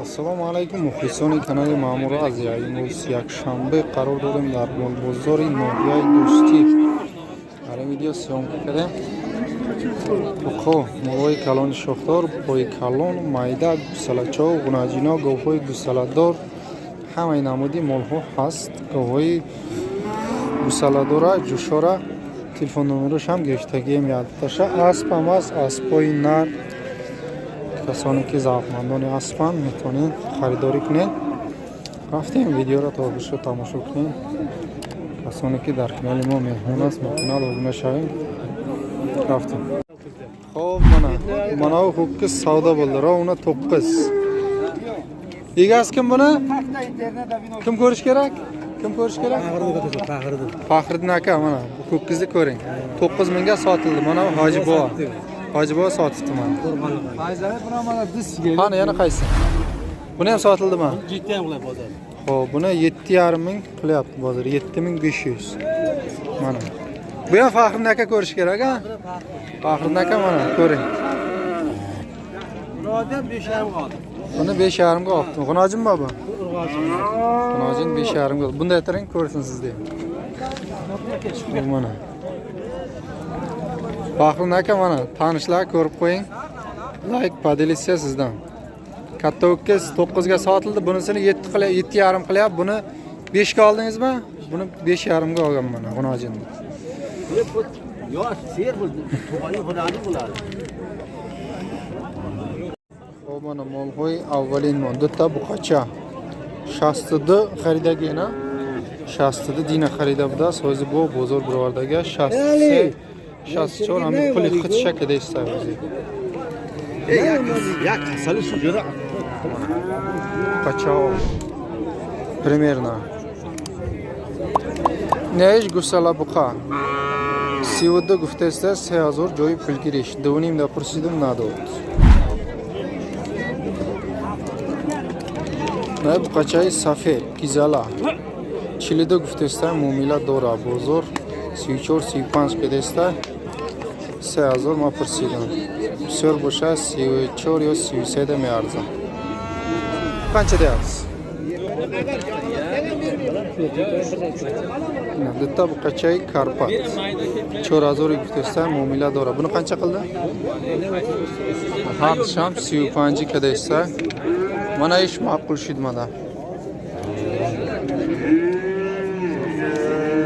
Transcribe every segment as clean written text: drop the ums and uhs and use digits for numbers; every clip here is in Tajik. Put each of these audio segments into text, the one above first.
Ассалому алайкум, мухлисони канали Маъмур Азия. Имрӯз якшанбе, қарор дорем дар молбозори ноҳияи Дӯстӣ. Дар ин видео съёмка кардем. Буқо, молҳои калони шохдор, пои калон, майда, гусалачо, гунаҷино, говҳои гусаладор, ҳамаи намуди молҳо ҳаст. Говҳои гусаладора, ҷӯшора, телефон номерош ҳам гирифтагием якташа. Аспам аст, аспҳои нар. Касоне ки завқмандони аспанд, метавонед харидорӣ кунед. Рафтем, видеоро то охиршо тамошо кунем. Касоне ки дар канали мо меҳмон аст, метавонад обуна шавем. Рафтем. Хоб, мана манав ho'kiz savdo bo'ldi, ровно 9. Egasi kim buni? Kim ko'rish kerak? Kim ko'rish kerak? Faxriddin aka. Mana bu ho'kizni ko'ring, 9000 ga sotildi. Mana bu Hoji bobo, Hoji bobo sotibdi mana. Qani, yana qaysi? Buni ham sotildimi? Jiddiy qilyapti bozor. Xo'p, buni 7,5 ming qilyapti bozor, 7500. Mana. Bu ham Faxriddin aka ko'rish kerak, a? Faxriddin aka, mana ko'ring. Birodar, 5,5 oldi. Buni 5,5 ga olibdi. G'unojinmi bu? G'unojin 5,5 ga. Bunday turing, ko'rsin sizni ham. Bu mana. Faxriddin aka, mana tanishlar, ko'rib qo'ying. Лайк, поделиться sizdan. Katta ho'kiz 9 ga sotildi. Bunisini 7 qilyapti, 7,5 qilyapti. Buni 5 ga oldingizmi? Buni 5,5 ga olganman mana g'unojinni. Yosh, ser bo'ldi. To'g'ri, xudoni bo'ladi. Xo'p, mana molҳои аввалин мо дута буқача 62 харидагӣ на, 62 дина харида будааст. Ҳозир бо бозор бировардага 63, 64, ҳамин пули худша кадаиста ҳозир. Як kasali sujada. Буқачаҳо примерно неиш. Гусала буқа 32 гуфтаиста, 3000 ҷои пулгириш. 2,5 да пурсидум, надод. На, буқачаи сафед гизала 42 гуфтаиста, муомила дора. Бозор 34, 35 кадаиста. 3000 ма пурсидам, бисёр боша, 34 ё 33 да меарзам. Қанча deyapsiz? Дута буқачаи Карпат 4000 гуфтаиста, муомила дора. Буни қанча қилди? Ҳардушам 35 кадаиста. Мана иш маъқул шуд мада.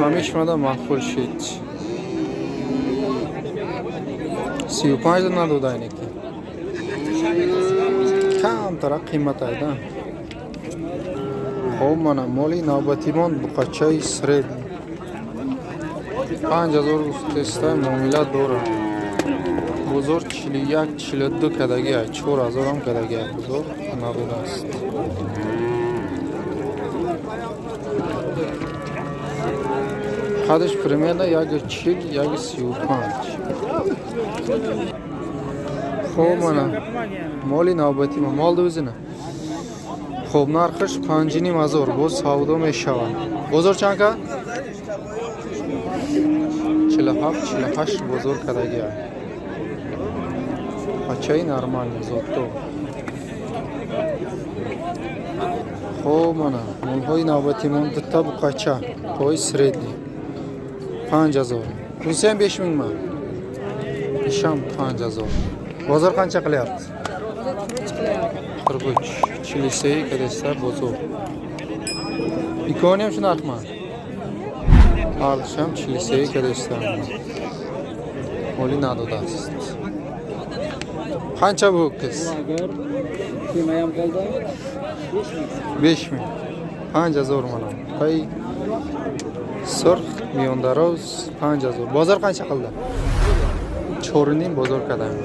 Ҳамиш мада маъқул шуд. 35 надода, инеки камтара қимат айда. Хоб, мана моли навбатимон буқачаи средний 5000 гуфтеста, муомила дорад. Бозор 41, 42 кадагиа, 4000ам кадагиа, бозор надодааст. Қадаш примерно 1,40, 1,35. Хоб, мана моли навбатима молди o'zini. Хоб, нархаш 5500, боз савдо мешавад. Бозор чанд кард? 47, 48 бозор кардагиа. Бачаи нормальный, зотдор. Хоб, мана молҳои навбатимон дута буқача пои средний 5000. Бунисиам 5000 ма? Ишам 5000. Бозор qancha qilyapti? 43, 43 кадаста бозор. Ikkovini ham shu narxmi? Ҳардушам 43 кадаста. Моли надодааст. Qancha bu qiz? Qimayam qoldi. 5000. 5000 mana. Pay сурх миёндароз 5000. Бозор qancha qildi? 4,5 бозор кардам.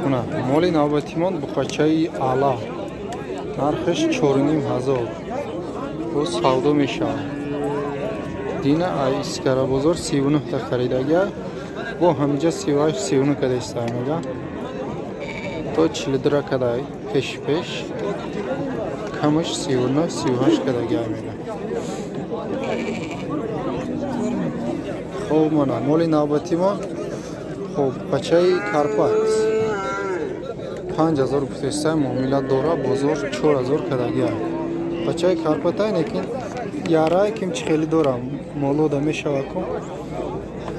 Мана моли навбатимон буқачаи аъла. Нархаш 4500. Боз савдо мешавад. Дина ай Искара бозор 39 та харидага. Бо ҳамиҷа 38, 39 када иста мега. То 42 кадай пеш пеш. Камаш 39, 38 кадага мега. Хоб, мана моли навбатимон. Хоб, бачаи Карпат. 5000 гуфтеста, муомила дора, бозор 4000 кадагия. Бачаи карпатай, лекин ярай ким чи хеле дора, молода мешава ку.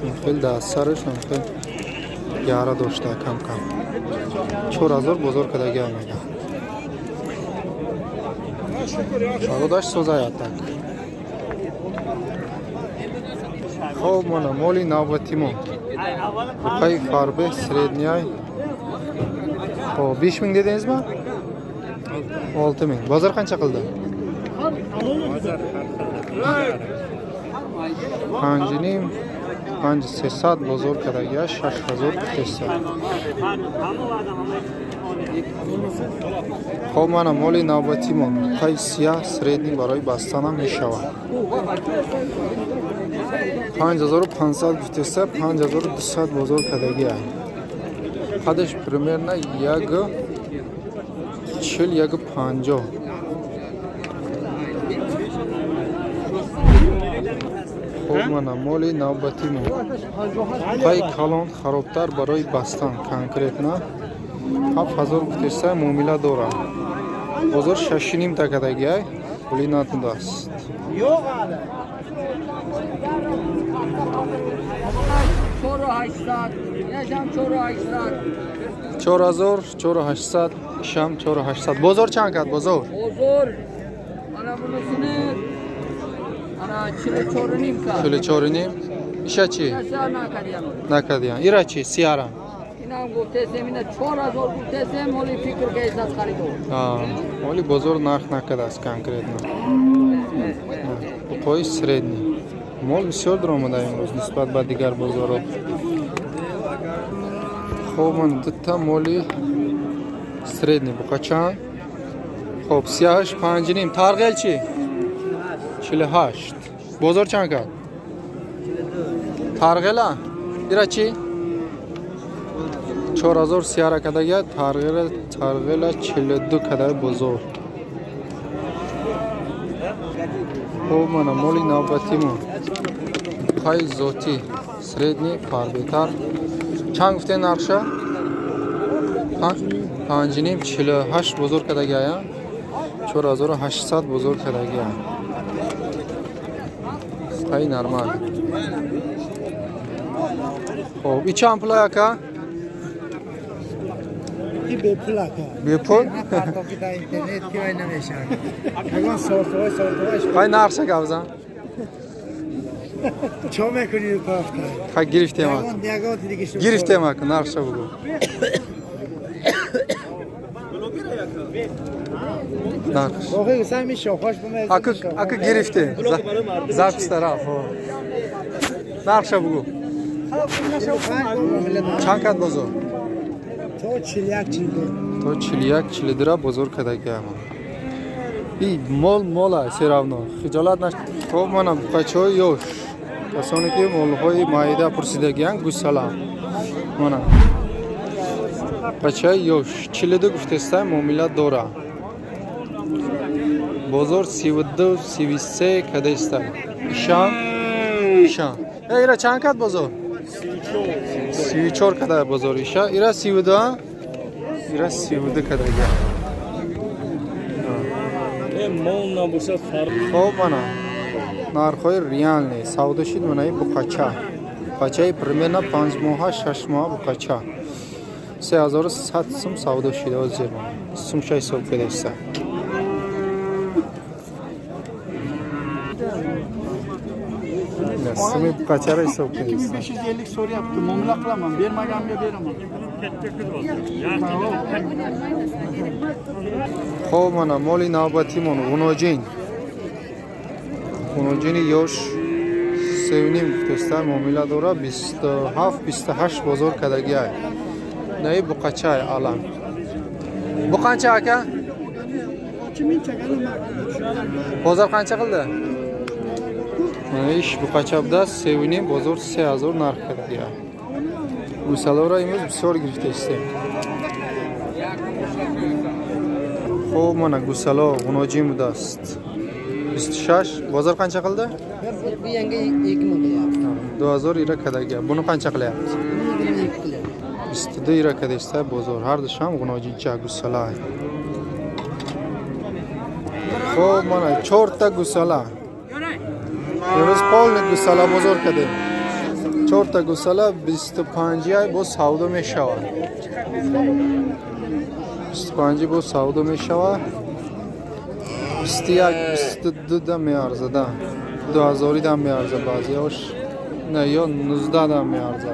Ин хел дар сараш ин хел яра дошта кам кам. 4000 бозор кадагия мега. Шародаш созая так. Хоб, мана моли навбатимо. Буқаи фарбе средний. Хоб, 5000 дедиңизmi? 6000. Bozor qancha qildi? 5,5, 5300 бозор кардагия, 6300. Хоб, мана моли навбатимон. Буқаи сияҳ средний барои бастанам мешавад. 5500 гуфтеста, 5200 бозор кардагия. Қадаш примерно 1,40, 1,50. Хоб, мана моли навбатимон. Қай калон харобтар барои бастан конкретно 7000 гуфтеста, муомила дорад. Бозор 6,5 та кардагиай, пули надодааст. 4000, 4800, ишам 4800. Бозор чанд кард бозор? Бозор ана бунусини ана 44,5 кард. 44,5. Иша чӣ? Иша накардиям. Накардиям. Ира чӣ? Сияра. Инам гуфтесем, ина 4000 гуфтесем, ҳоли фикр кардас харидор. Ҳоли бозор нарх накардааст конкретно. Буқои средний. Мол бисёр даромада имрӯз нисбат ба дигар бозорҳо. Хоб, ман дута моли средний буқа чанд? Хоб, сияҳаш 5,5. Тарғел чӣ? 48. Бозор чанд кард? Тарғела? Ира чӣ? 4000 сияра кардагия, тарғела 42 кадаи бозор. Хоб, мана моли навбатимон. Буқаи зотӣ средний фарбетар. Чанд гуфтед нархша? 5,5, 48 бозор кардагия, 4800 бозор кардагия. Қай нормал. Хоб, и чанд пула ака? Бепул ака. Бепул? Партоки дар интернет ки вай намешавад. Ягон сортовой сортовой. Қай нархша гап зан? Чо мекунӣ пафта? Хай гирифтем ака. Ягон ягон диги шумо. Гирифтем ака, нархша бугу. Нархш. Охи сами шохош бумез. Ака, ака гирифтем. Запись тараф. Нархша бугу. Чанд кат бозор? То 41 42. То 41 42 бозор кардагиам. И мол мола все равно. Хиҷолат наш. Хоб, мана бачаҳои ёш. Касоне ки молҳои майда пурсидагиянд, гӯсала. Мана. Бачаи ёш 42 гуфтеста, муомила дора. Бозор 32, 33 кадаиста. Ишам, ишам. Э, ира чанд кат бозор? 34 када бозор иша. Ира 32, ира 32 кадага. Мол набошад фарқ. Хоб, мана нархҳои реальный савдо шид. Манаи буқача, буқачаи примерно 5 моҳа, 6 моҳа, буқача 3100 сум савдо шид. Ҳозир сумша ҳисоб кадаиста. Суми буқачаро ҳисоб кадаиста. 2550 so'rayapti. Muomala qilaman, bermaganga beraman. Хоб, мана моли навбатимон ғуноҷин, ғуноҷини ёш 3,5 гуфтеста, муомила дора, 27, 28 бозор кардагиай. Наи буқачай алам. Бу қанча ака? Бозор қанча қилди? Mana ish буқача будааст, 3,5, бозор 3000 нарх кардагиай. Гӯсаларо имрӯз бисёр гирифтаистем. Хоб, мана гӯсало ғуноҷин будааст, 26, бозор qancha qildi? Bu yanga 2000 qilyapti. 2000 ира кардагия. Buni qancha qilyapti? 22 qilyapti. 22 ира кадеста бозор. Ҳардушам ғуноҷинча гусала. Хоб, мана чорта гусала. Имрӯз полный гусала бозор кардем. Чорта гусала 25 боз савдо мешавад. 25 боз савдо мешавад. 21, 22 да меарзада. 2000 да меарза баъзеош. Не, ё 19 да меарза.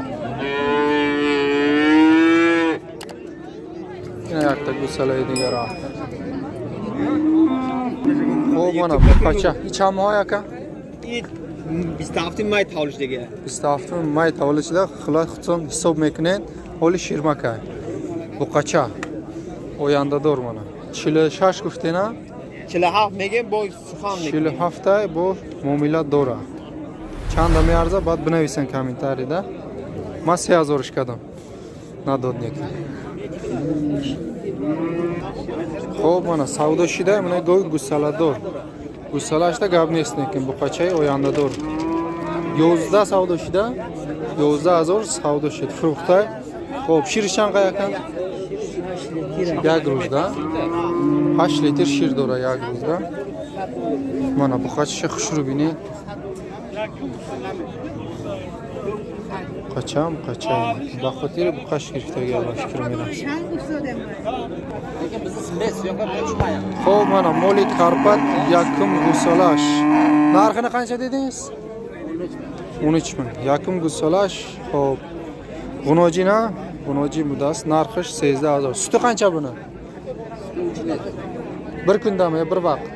Ина якта гусалаи дигара. Хоб, мана буқача. И чанд моҳ, яка? 27 май тавлид шудагӣ. 27 май таваллуд шуда, хулоса худтон ҳисоб мекунед, ҳоли ширмакай. Буқача. Ояндадор мана. 46 гуфтена? 47 мегем, бо сухан мекунем. 47 бо муомила дора. Чанда меарза, баъд бинависен комментарийда. Ман 3000-ш кардам. Надод неки. Хоб, мана савдо шида, мана гови гусаладор. Гусалашда гап нест, некин буқачаи ояндадор. 11 савдо шида, 11 000 савдо шид. Фурӯхтай. Хоб, шири чанд якан? Як рӯзда 8 литр шир дора як рӯзда. Мана буқачаша хушрӯ бинед. Қачам қачай. Ба хотири буқаш гирифтаги ба фикр мерам. Хоб, мана моли Карпат якум гусолаш. Нархini qancha dedingiz? 13 мing. Якум гусолаш, хоб. Ғуноҷина, ғуноҷи будааст. Нархиш 13 000. Suti qancha buni? Bir kundami yo bir vaqt?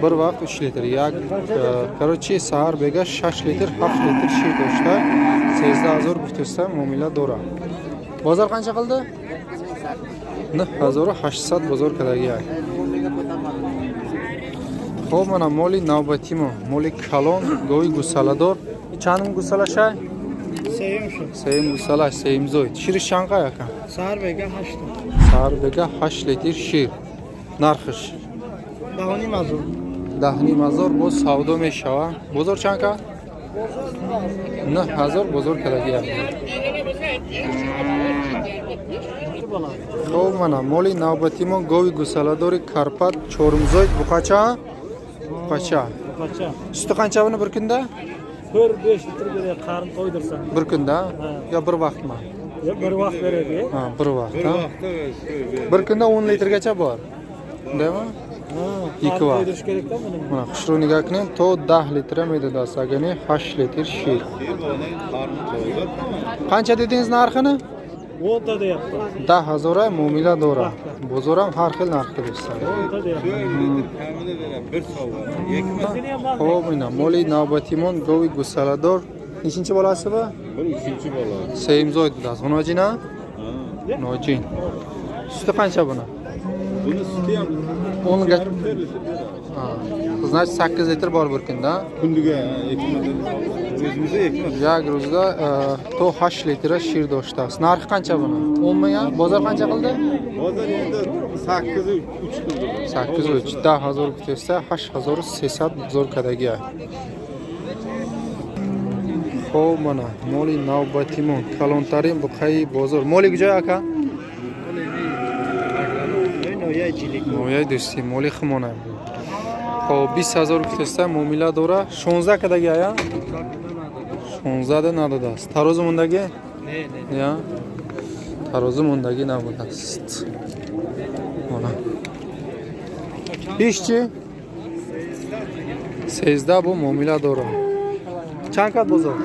Bir vaqt 3 litr. Як, короче, саҳар бега 6 литр, 7 литр шир дошта. 13 000 гуфтеста, муомила дора. Бозор qancha qildi? 9800 бозор кардаги. Хоб, мана моли навбатимо, моли калон, гови гусаладор. Чандум гусалашай? Сеюм шуд. Сеюм гусалаш, сеюм зоид. Шириш чанд яка? Саҳар бега 8. Саҳар бега 8 литр шир. Нархиш? 10,5 ҳазор. 10,5 ҳазор боз савдо мешавад. Бозор чанд кард? 9000 бозор кардаги. Хоб, мана моли навбатимо гови гусаладори Карпат чорумзоид, буқача, буқача. Buqacha. Suti qancha buni bir kunda? 4-5 litr beradi, qarin to'ydirsa. Bir kunda Ha. yo bir vaqtmi? Yo, bir vaqt beradi. Ha, bir vaqt, ha? Bir kunda 10 litrgacha bor. Shundaymi? Ha, Ikki qarin vaqt. to'ydirish kerakda buni. Mana xushru nigah qiling, to 10 litr медодааст, агани 8 litr шир. Qancha dedingiz narxini? 10 ta deyapti. 10 ҳазора муомила дорад. Бозорам ҳар хел нарх кардааст. 10 ta deyapti. Хоб, ина моли навбатимон гови гусаладор. Nechinchi bolasi bu? Bir uchinchi bola. Сеюмзоид будааст. Ғуноҷина? Ноҷин. Suti qancha buni? Buni suti ham 10 ga 4 litr beradi. Ha. Значит, 8 litr bor bir kunda. Kundiga 2 marta. O'zimizda 2 marta. Як рӯзда то 8 литра шир доштааст. Нархи qancha buni? 10 ming? Bozor qancha qildi? Hozir endi 8,3 qildi. 8,3, 10 ҳазор гуфтеста, 8300 бозор кардагия. Хоб, мана моли навбатимон, калонтарин буқаи бозор. Моли куҷоя, ака? Ноҳияи Ҷилик. Ноҳияи Дӯстӣ, моли хумона. Хоб, 20 000 гуфтеста, муомила дора. 16 кардагия, я 16 да надодааст. Тарозу мондагӣ? Не, не. Я тарозу мондагӣ набудааст. Мона иш чи 13 бо муомила дора. Чанд кард бозор?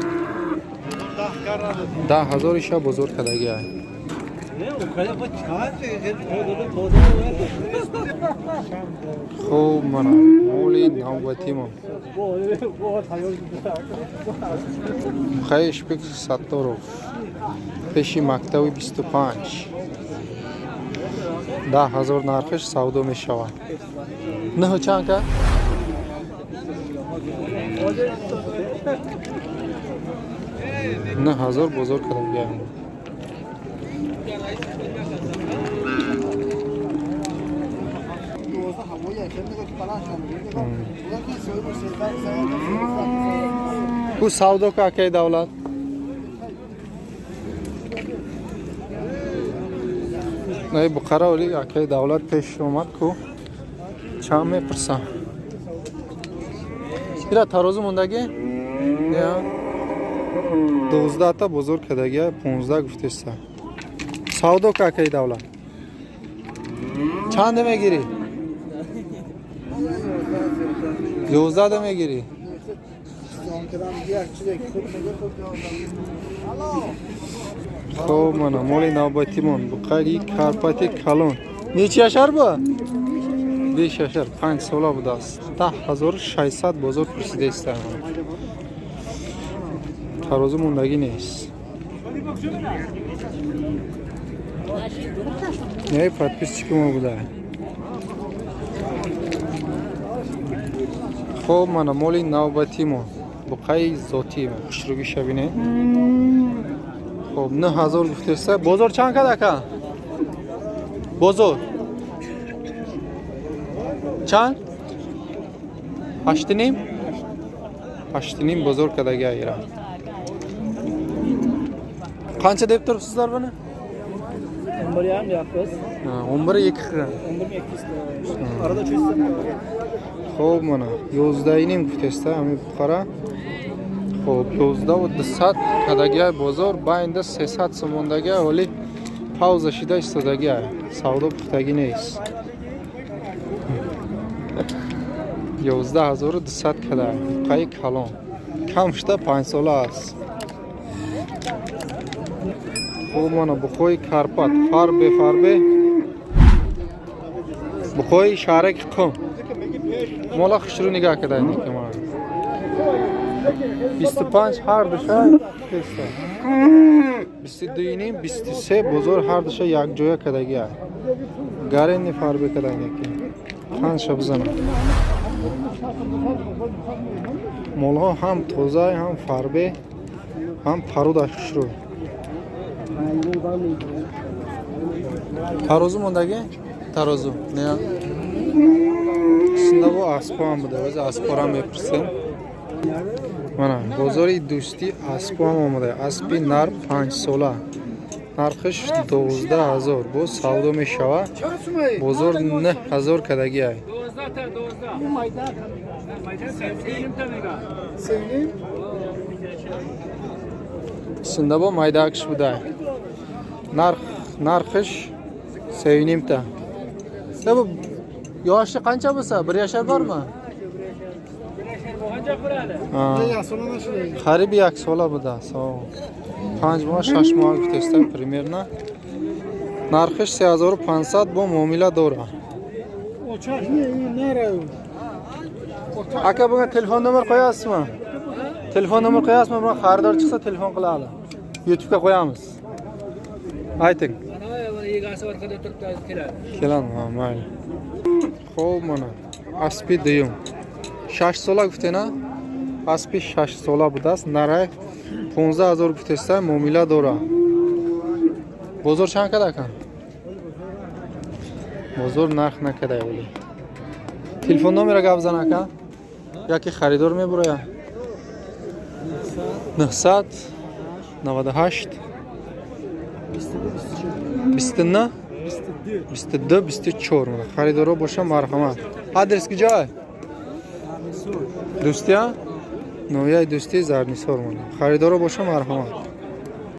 10 000 иша бозор кардагия. Ne, o kadar bu çıkar. Хуб, мана моли навбатимо Хаишбек Сатторов, пеши мактаби 25, 10 000 нархиш, савдо мешавад. Нӯҳу чанд кард? 9000 бозор кардагиам. Ку савдо ка, акаи Давлат. Най Бухара оли акаи Давлат пеш омад ку чанд мепурсам. Ира тарозу мондагӣ? Не. 12 та бозор кардагия, 15 гуфтеста. Савдо ка, акаи Давлат. Чанде мегирӣ? 11 да мегирӣ? Кадам як чизе ки худ мега худ. Хоб, мана моли навбатимон буқари Карпати калон. Нечи яшар бу? 5 яшар, 5 сола будааст. 10 600 бозор пурсидаиста. Тарозу мондагӣ нест. Не, подписчики мо буда. Хоб, мана моли навбатимон буқаи зотӣ, хушрӯгиша бинед. Хоб, 9000 гуфтеста. Бозор чанд кад, ака? Бозор чанд? 8,5, 8,5 бозор кадаги айра. Qancha deb turibsizlar buni? 11 ham yapmiz. Ha, 11 2 qirq. 11 200. Arada cho'zsam. Хоб, мана 11,5 гуфтеста ҳами буқара. Хоб, 11 200 кадагиай бозор, байнда 300 сомондагиай, ҳоли пауза шида истодагиай, савдо пухтагӣ нест. 11 200 кадай буқаи калон, кам шуда 5 сола аст. Хоб, мана буқои Карпат, фарбе, фарбе, буқои шаҳраки Қум. Мола хушрӯ нигаҳ кадай, ки 25 ҳар душа теста. 22,5, 23 бозор ҳар душа якҷоя кадагиай. Гарени фарбе кадай, ки панҷша бизанам. Молҳо ҳам тоза, ҳам фарбе, ҳам парудаш хушрӯ. Тарозу мондагӣ? Тарозу не. Синдаво аспо ҳам буда, ози аспорам мепурсем. Мана бозори Дӯстӣ аспо ҳам омада. Аспи нар, 5 сола, нархаш 12 000, боз савдо мешавад. Бозор 9000 кадагиай. 12 ta 12. Sevnim. Синдабо майдаакш буда. Нархиш 3,5 та. Бу yoshi qancha bo'lsa, 1 yashar bormi? Ha. Қариби як сола буда. 5 моҳ, 6 моҳ гуфтеста примерно. Нархиш 3500, бо муомила дора. Aka, bunga telefon nomer qo'yasizmi? Telefon nomer qo'yasizmi? Biron xaridor chiqsa, telefon qiladi. YouTube'ga qo'yamiz. Ayting. Egasi orqada turibdi, hozir keladi. Keladi, ha, mayli. Xo'p, mana aspi дуюм. 6 сола гуфтена? Аспи 6 сола будааст. Нарай 15 000 гуфтеста, муомила дора. Бозор чанд када, ака? Бозор нарх накарда вале. Телефон номера гап зан, ака. Яке харидор мебуроя. 998 29 22 24. Харидоро боша, марҳамат. Адрес куҷое? Дӯстия? Ноҳияи Дӯстӣ, Зарнисор. Харидоро боша, марҳамат.